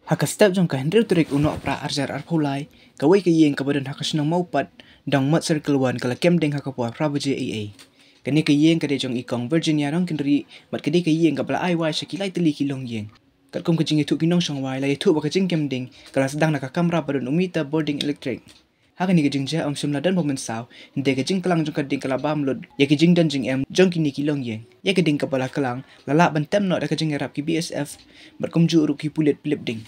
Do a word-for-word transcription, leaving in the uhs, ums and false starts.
Ha ka step jong ka hynriew tarik u Nohprah arhajar arphew lai, kawei ka ïing kaba don ha ka shnong Mawpat, Dongmot Circle One, ka la kem ding ha ka por phra baje eiei. Kane ka ïing ka dei jong i Kong Virginia Nongkynrih, bad ka dei ka ïing kaba la ai wai sha ki lai tylli ki longïing. Katkum ka jingïathuh ki nongshong wai, la ïathuh ba ka jingkem ding ka la sdang na ka kamra ba don u meter bording electric. Ha kane ka jingjia ym shym la don ba mynsaw, hynrei ka jingklang jong ka ding ka la bam lut ïa ka jingdon jingem jong kine ki longïing. Ïa ka ding kaba la klang la lah ban tem noh da ka jingïarap ki B S F bad kumjuh ruh ki pulit pylip ding.